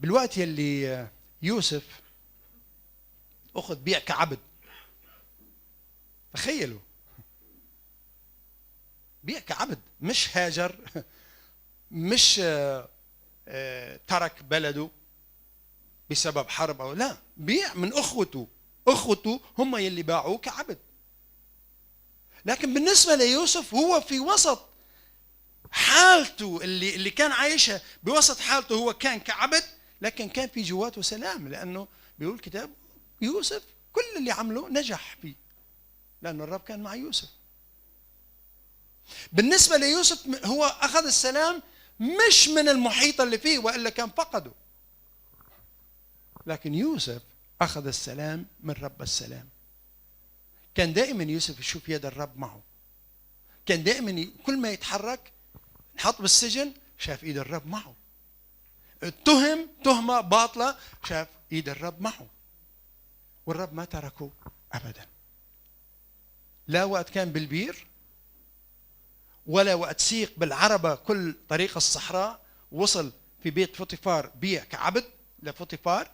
بالوقت يلي يوسف أخذ بيع كعبد، تخيلوا بيع كعبد، مش هاجر، مش ترك بلده بسبب حرب أو لا، بيع من أخوته، أخوته هم يلي باعوه كعبد. لكن بالنسبة ليوسف هو في وسط حالته اللي كان عايشها، بوسط حالته هو كان كعبد، لكن كان في جواته سلام، لأنه بيقول الكتاب يوسف كل اللي عمله نجح فيه، لأنه الرب كان مع يوسف. بالنسبة ليوسف هو أخذ السلام مش من المحيط اللي فيه، وإلا كان فقده، لكن يوسف أخذ السلام من رب السلام. كان دائما يوسف يشوف يد الرب معه، كان دائما كل ما يتحرك نحط بالسجن شاف ايد الرب معه، اتهم تهمة باطلة شاف ايد الرب معه، والرب ما تركه أبدا. لا وقت كان بالبير، ولا وقت سيق بالعربة كل طريق الصحراء، وصل في بيت فوتيفار بيع كعبد لفوتيفار،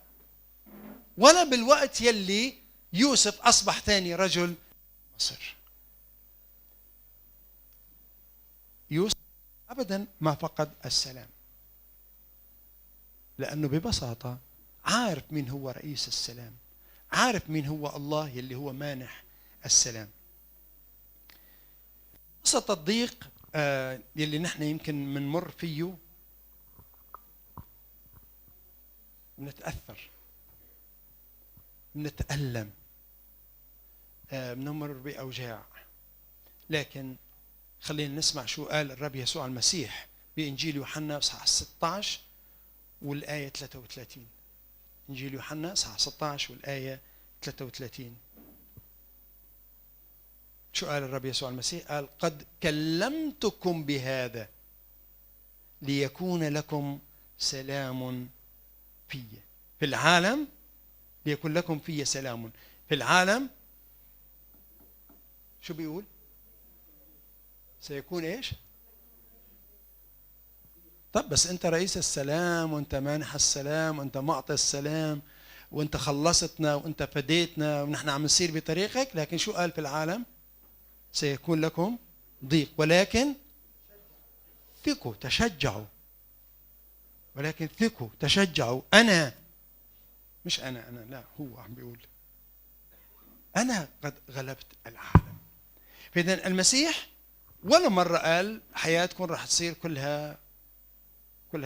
ولا بالوقت يلي يوسف أصبح ثاني رجل مصر. يوسف أبدا ما فقد السلام، لأنه ببساطة عارف مين هو رئيس السلام، عارف مين هو الله يلي هو مانح السلام. وسط الضيق يلي نحن يمكن منمر فيه بنتأثر، بنتألم، بنمر بأوجاع، لكن خلينا نسمع شو قال الرب يسوع المسيح بإنجيل يوحنا إصحاح 16 والآية 33. إنجيل يوحنا إصحاح 16 والآية 33. شو قال الرب يسوع المسيح؟ قال قد كلمتكم بهذا ليكون لكم سلام في العالم، ليكون لكم في سلام في العالم. شو بيقول؟ سيكون ايش؟ طب بس انت رئيس السلام، وانت مانح السلام، وانت معطي السلام، وانت خلصتنا، وانت فديتنا، ونحن عم نسير بطريقك، لكن شو قال في العالم؟ سيكون لكم ضيق، ولكن ثقوا تشجعوا، ولكن ثقوا تشجعوا. أنا مش أنا لا، هو عم بيقول أنا قد غلبت العالم. فإذا المسيح ولا مرة قال حياتكم راح تصير كلها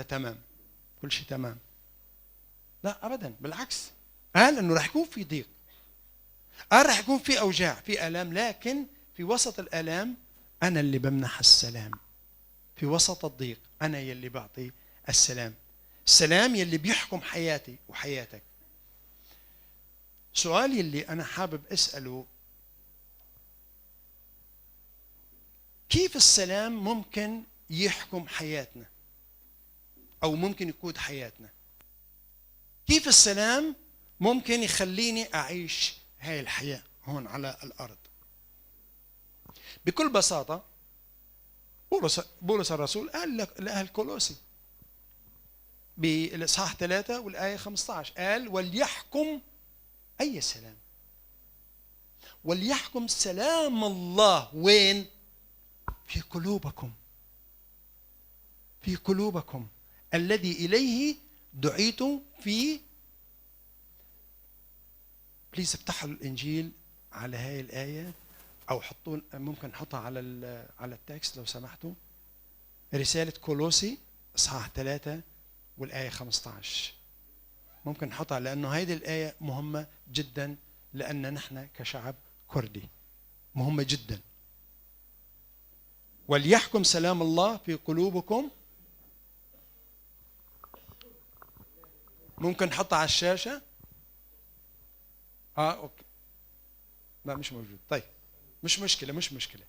تمام، كل شيء تمام، لا أبدا، بالعكس قال أنه راح يكون في ضيق، قال راح يكون في أوجاع، في آلام، لكن في وسط الآلام أنا اللي بمنح السلام، في وسط الضيق أنا يلي بعطي السلام، السلام يلي بيحكم حياتي وحياتك. سؤالي اللي أنا حابب أسأله، كيف السلام ممكن يحكم حياتنا أو ممكن يقود حياتنا؟ كيف السلام ممكن يخليني أعيش هاي الحياة هون على الأرض؟ بكل بساطة بولس الرسول قال لأهل كولوسي بالإصحاح 3 والآية 15، قال وليحكم أي سلام؟ وليحكم سلام الله وين؟ في قلوبكم، في قلوبكم الذي إليه دعيتم في. please افتحوا الإنجيل على هاي الآية، أو حطوا، ممكن نحطها على ال text لو سمحتوا. رسالة كولوسي إصحاح 3 والآية 15، ممكن نحطها لأنه هيدي الآية مهمة جدا، لأن نحن كشعب كردي مهمة جدا. وليحكم سلام الله في قلوبكم. ممكن نحطها على الشاشة؟ okay، لا مش موجود. طيب مش مشكلة، مش مشكلة،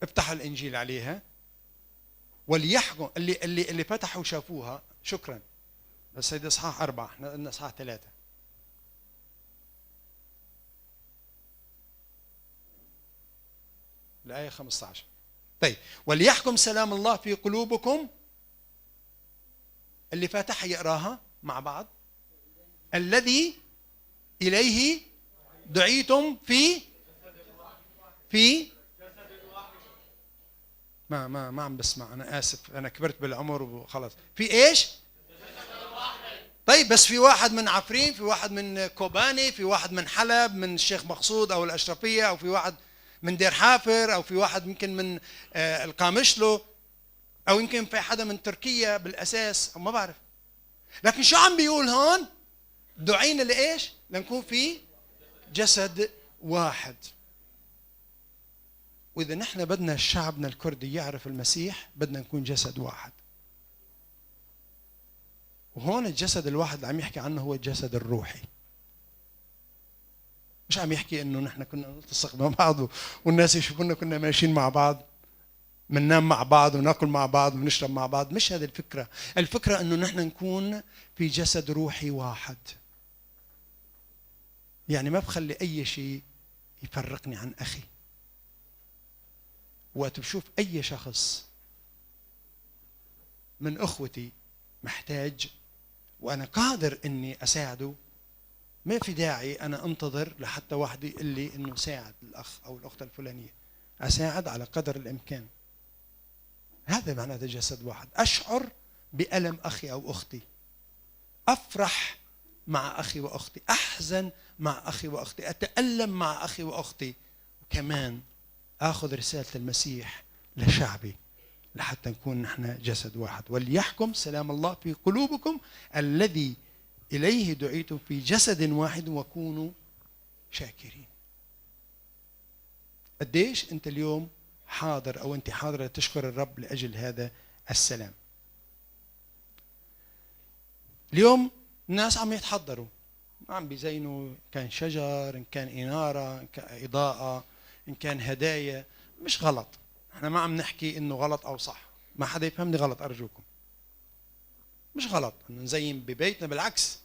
افتحوا الإنجيل عليها. وليحكم اللي اللي اللي فتحوا شافوها، شكرا. بس هيدي اصحاح 4، احنا قلنا اصحاح 3. الآية 15. طيب وليحكم سلام الله في قلوبكم، اللي فاتحها يقراها مع بعض، الذي إليه دعيتم في ما ما ما عم بسمع، أنا آسف، أنا كبرت بالعمر وخلص. في إيش؟ طيب بس في واحد من عفرين، في واحد من كوباني، في واحد من حلب، من الشيخ مقصود أو الأشرفية، أو في واحد من دير حافر، أو في واحد يمكن من القامشلو، أو يمكن في حدا من تركيا بالأساس، أو ما بعرف. لكن شو عم بيقول هون؟ دعينا لإيش؟ لنكون في جسد واحد. وإذا نحن بدنا شعبنا الكردي يعرف المسيح، بدنا نكون جسد واحد. وهون الجسد الواحد اللي عم يحكي عنه هو الجسد الروحي، مش عم يحكي انه نحن كنا نلتصق مع بعض والناس يشوفونا كنا ماشيين مع بعض، بننام مع بعض وناكل مع بعض ونشرب مع بعض. مش هذه الفكرة. الفكرة انه نحن نكون في جسد روحي واحد. يعني ما بخلي اي شيء يفرقني عن أخي. وقت بشوف أي شخص من أخوتي محتاج وأنا قادر إني أساعده، ما في داعي أنا أنتظر لحتى واحد يقول لي إنه ساعد الأخ أو الأخت الفلانية. أساعد على قدر الإمكان. هذا معناته جسد واحد. أشعر بألم أخي أو أختي، أفرح مع أخي وأختي، أحزن مع أخي وأختي، أتألم مع أخي وأختي، وكمان آخذ رسالة المسيح لشعبي لحتى نكون نحن جسد واحد. وليحكم سلام الله في قلوبكم الذي إليه دعيتم في جسد واحد وكونوا شاكرين. قديش أنت اليوم حاضر أو أنت حاضرة تشكر الرب لأجل هذا السلام؟ اليوم الناس عم يتحضروا، عم بيزينوا، كان شجر، إن كان إنارة، إن كان إضاءة، إن كان هدايا. مش غلط، احنا ما عم نحكي إنه غلط أو صح، ما حدا يفهمني غلط أرجوكم. مش غلط إنه نزين ببيتنا، بالعكس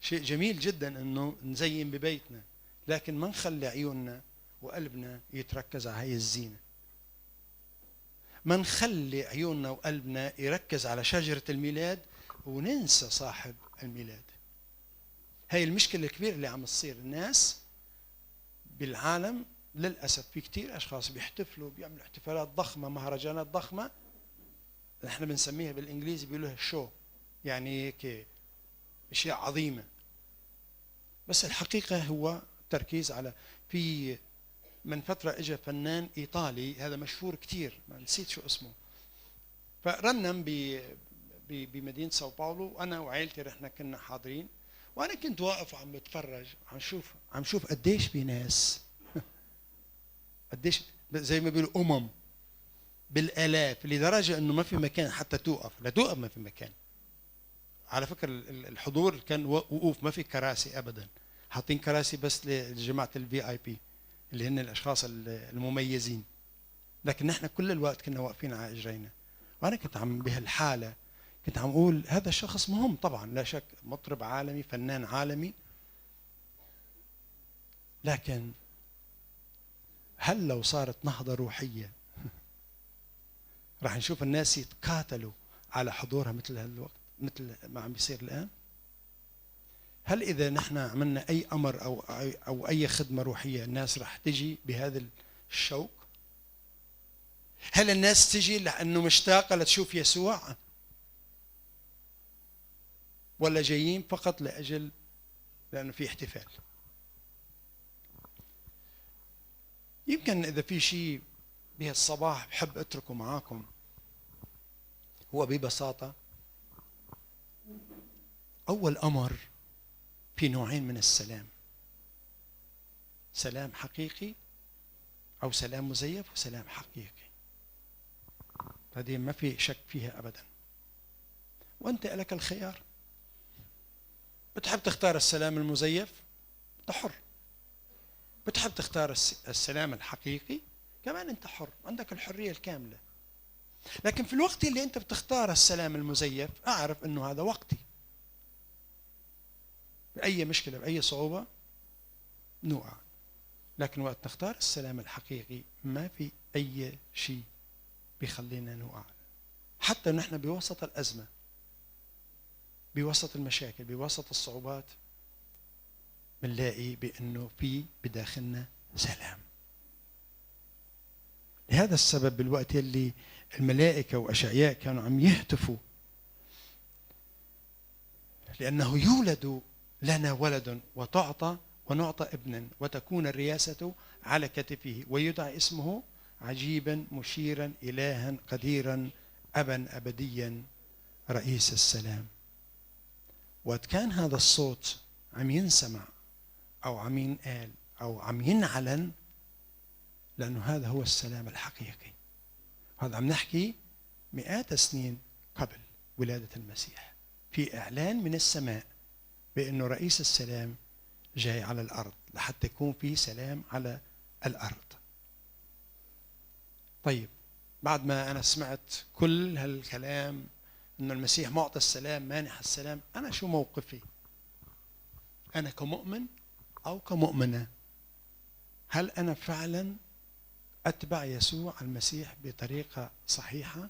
شيء جميل جدا إنه نزين ببيتنا، لكن ما نخلي عيوننا وقلبنا يتركز على هاي الزينة. ما نخلي عيوننا وقلبنا يركز على شجرة الميلاد وننسى صاحب الميلاد. هاي المشكلة الكبيرة اللي عم تصير. الناس بالعالم للأسف في كتير أشخاص بيحتفلوا، بيعملوا احتفالات ضخمة، مهرجانات ضخمة، نحن بنسميها بالإنجليزي بيقولوها شو، يعني هيك أشياء عظيمة، بس الحقيقة هو تركيز على. في من فترة إجا فنان إيطالي، هذا مشهور كتير، ما نسيت شو اسمه، فرنم بمدينة ساو باولو، وأنا وعائلتي رحنا كنا حاضرين، وأنا كنت واقف وعم بتفرج، عم شوف قديش في ناس، قديش زي ما بيقولوا بالآلاف، لدرجة إنه ما في مكان حتى توقف، لا توقف ما في مكان. على فكرة الحضور كان وقوف، ما في كراسي أبدا، حاطين كراسي بس لجماعة الVIP اللي هن الأشخاص المميزين، لكن نحن كل الوقت كنا واقفين على إجرينا. وأنا كنت عم بهالحالة كنت عم أقول هذا الشخص مهم طبعا، لا شك، مطرب عالمي، فنان عالمي، لكن هل لو صارت نهضة روحية راح نشوف الناس يتقاتلوا على حضورها مثل هالوقت، مثل ما عم بيصير الآن؟ هل إذا نحن عملنا أي أمر أو أي خدمة روحية الناس راح تجي بهذا الشوق؟ هل الناس تجي لأنه مشتاقة لتشوف يسوع، ولا جايين فقط لأجل لأنه في احتفال؟ يمكن إذا في شيء بهالصباح بحب أتركه معاكم، هو ببساطة أول أمر في نوعين من السلام: سلام حقيقي أو سلام مزيف، وسلام حقيقي. هذه ما في شك فيها أبدا، وأنت لك الخيار. بتحب تختار السلام المزيف أنت حر، بتحب تختار السلام الحقيقي كمان أنت حر، عندك الحرية الكاملة. لكن في الوقت اللي أنت بتختار السلام المزيف أعرف أنه هذا وقتي، بأي مشكلة بأي صعوبة نوقع. لكن وقت نختار السلام الحقيقي ما في أي شيء بيخلينا نوقع، حتى نحن بوسط الأزمة، بوسط المشاكل، بوسط الصعوبات، بنلاقي بأنه في بداخلنا سلام. لهذا السبب بالوقت اللي الملائكة وأشعياء كانوا عم يهتفوا لأنه يولد لنا ولد وتعطى ونعطى ابنا وتكون الرياسة على كتفه ويدعى اسمه عجيبا مشيرا إلها قديرا أبا أبديا رئيس السلام. وقت كان هذا الصوت عم ينسمع أو عم ينقال أو عم ينعلن، لأنه هذا هو السلام الحقيقي. هذا عم نحكي مئات السنين قبل ولادة المسيح، في إعلان من السماء بأنه رئيس السلام جاي على الأرض لحتى يكون في سلام على الأرض. طيب بعد ما أنا سمعت كل هالكلام أنه المسيح معطي السلام مانح السلام، أنا شو موقفي؟ أنا كمؤمن أو كمؤمنة هل أنا فعلا أتبع يسوع المسيح بطريقة صحيحة؟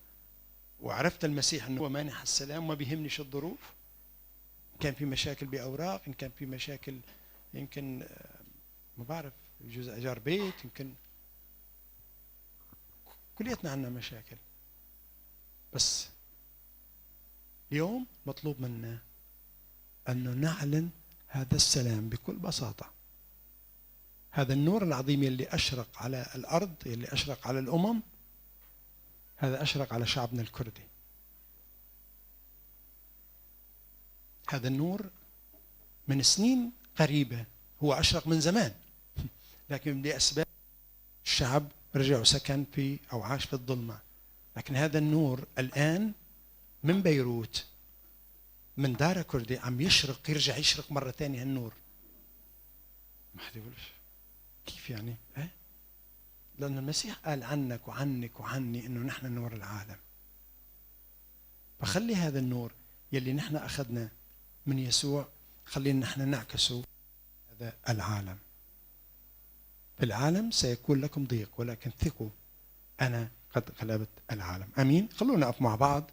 وعرفت المسيح أنه هو مانح السلام وما بيهمنيش الظروف، إن كان في مشاكل بأوراق، إن كان في مشاكل يمكن ما بعرف يجوز أجار بيت، يمكن كليتنا عندنا مشاكل. بس اليوم مطلوب منا أنه نعلن هذا السلام بكل بساطة، هذا النور العظيم اللي أشرق على الأرض، اللي أشرق على الأمم، هذا أشرق على شعبنا الكردي. هذا النور من سنين قريبة، هو أشرق من زمان، لكن لأسباب الشعب رجع وسكن في أو عاش في الظلمة. لكن هذا النور الآن من بيروت، من دار كردي، عم يشرق، يرجع يشرق مرة ثانية هالنور. ما حد يقول كيف يعني؟ إيه؟ لأن المسيح قال عنك وعنك وعني إنه نحن نور العالم. فخلي هذا النور يلي نحن أخذنا من يسوع، خلينا نحن نعكسه هذا العالم. في العالم سيكون لكم ضيق، ولكن ثقوا أنا قد غلبت العالم. أمين. خلونا نقف مع بعض.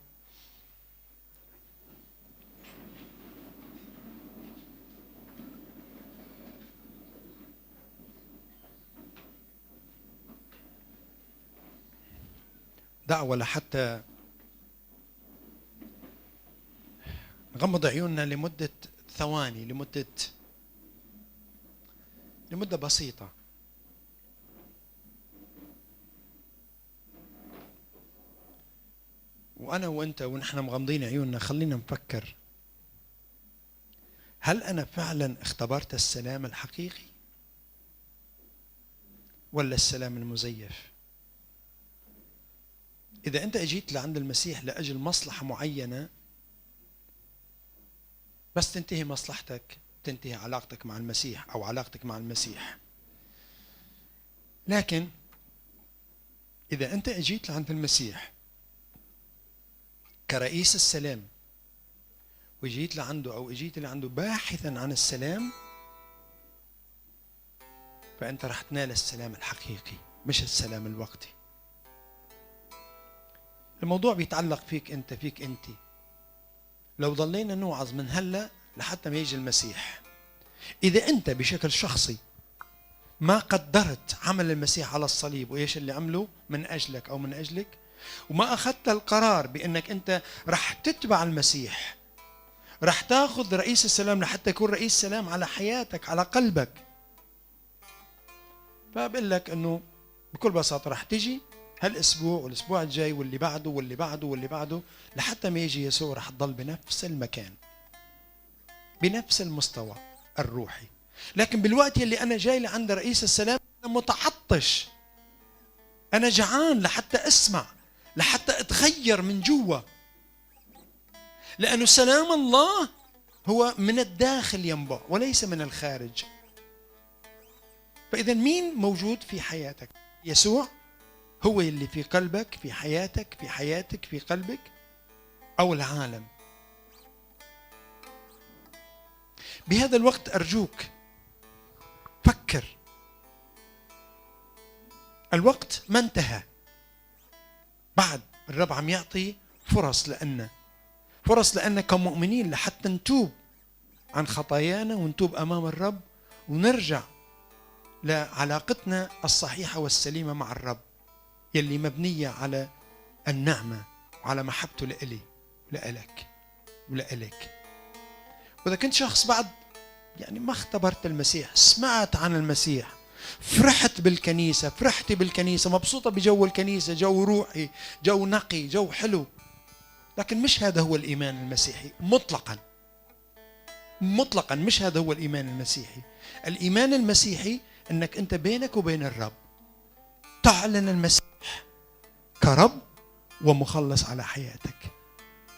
دعوة لحتى نغمض عيوننا لمدة ثواني، لمدة بسيطة. وأنا وأنت ونحن مغمضين عيوننا خلينا نفكر، هل أنا فعلا اختبرت السلام الحقيقي ولا السلام المزيف؟ إذا أنت أجيت لعند المسيح لأجل مصلحة معينة، بس تنتهي مصلحتك تنتهي علاقتك مع المسيح أو علاقتك مع المسيح. لكن إذا أنت أجيت لعند المسيح كرئيس السلام، وجيت لعنده أو أجيت لعنده باحثا عن السلام، فأنت رح تنال السلام الحقيقي مش السلام الوقتي. الموضوع بيتعلق فيك أنت، فيك أنت. لو ضلينا نوعظ من هلأ لحتى ما يجي المسيح، إذا أنت بشكل شخصي ما قدرت عمل المسيح على الصليب وإيش اللي عمله من أجلك أو من أجلك، وما أخذت القرار بأنك أنت رح تتبع المسيح، رح تاخذ رئيس السلام لحتى يكون رئيس سلام على حياتك على قلبك، فبقول لك أنه بكل بساطة رح تيجي هالأسبوع والأسبوع الجاي واللي بعده واللي بعده واللي بعده لحتى ما يجي يسوع، رح تضل بنفس المكان بنفس المستوى الروحي. لكن بالوقت اللي أنا جاي لعند رئيس السلام أنا متعطش، أنا جعان لحتى أسمع، لحتى أتغير من جوا، لأنه سلام الله هو من الداخل ينبع وليس من الخارج. فإذا مين موجود في حياتك؟ يسوع هو اللي في قلبك، في حياتك، في حياتك، في قلبك، أو العالم؟ بهذا الوقت أرجوك فكر، الوقت ما انتهى بعد. الرب عم يعطي فرص لأننا، فرص لأننا كمؤمنين لحتى نتوب عن خطايانا ونتوب أمام الرب ونرجع لعلاقتنا الصحيحة والسليمة مع الرب يلي مبنية على النعمة وعلى محبته لإلي ولإلك ولإلك. وإذا كنت شخص بعد يعني ما اختبرت المسيح، سمعت عن المسيح، فرحت بالكنيسة، فرحتي بالكنيسة، مبسوطة بجو الكنيسة، جو روحي، جو نقي، جو حلو، لكن مش هذا هو الإيمان المسيحي مطلقا، مطلقا مش هذا هو الإيمان المسيحي. الإيمان المسيحي أنك أنت بينك وبين الرب تعلن المسيح كرب ومخلص على حياتك،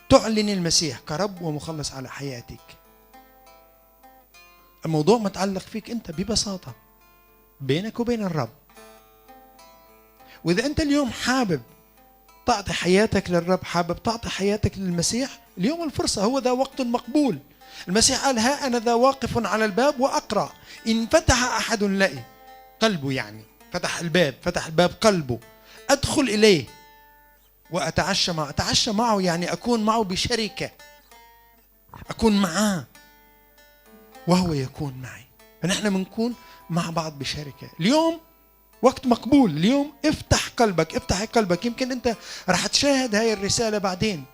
تعلن المسيح كرب ومخلص على حياتك. الموضوع متعلق فيك أنت ببساطة، بينك وبين الرب. وإذا أنت اليوم حابب تعطي حياتك للرب، حابب تعطي حياتك للمسيح، اليوم الفرصة، هو ذا وقت مقبول. المسيح قال ها أنا ذا واقف على الباب وأقرأ، إن فتح أحد لي. قلبه، يعني فتح الباب، فتح الباب قلبه، أدخل إليه وأتعشى معه. أتعشى معه يعني أكون معه بشركة، أكون معاه وهو يكون معي، فنحن بنكون مع بعض بشركة. اليوم وقت مقبول، اليوم افتح قلبك، افتح قلبك. يمكن أنت رح تشاهد هاي الرسالة بعدين،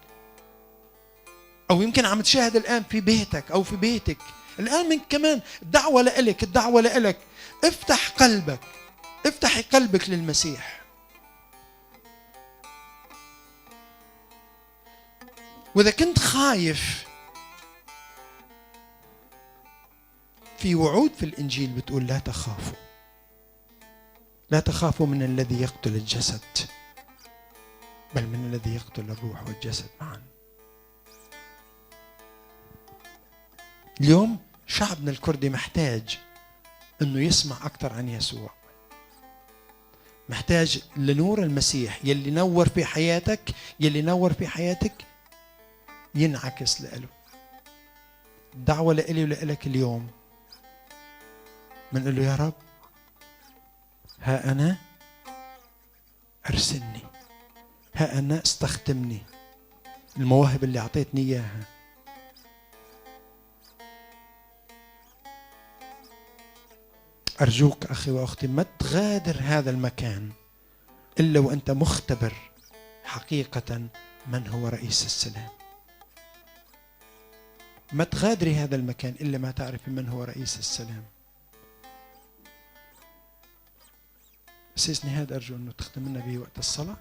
أو يمكن عم تشاهد الآن في بيتك أو في بيتك الآن. من كمان الدعوة لإلك، الدعوة لإلك، افتح قلبك، افتحي قلبك للمسيح. وإذا كنت خايف، في وعود في الإنجيل بتقول لا تخافوا، لا تخافوا من الذي يقتل الجسد، بل من الذي يقتل الروح والجسد معا. اليوم شعبنا الكردي محتاج أنه يسمع أكثر عن يسوع، محتاج لنور المسيح يلي نور في حياتك، يلي نور في حياتك ينعكس لإله. الدعوة لإلي ولإلك اليوم بنقول له يا رب ها أنا أرسلني، ها أنا استخدمني، المواهب اللي أعطيتني إياها. أرجوك أخي وأختي ما تغادر هذا المكان إلا وأنت مختبر حقيقة من هو رئيس السلام. ما تغادري هذا المكان إلا ما تعرفي من هو رئيس السلام. أسيس نهاد أرجو أنه تخدمنا به وقت الصلاة.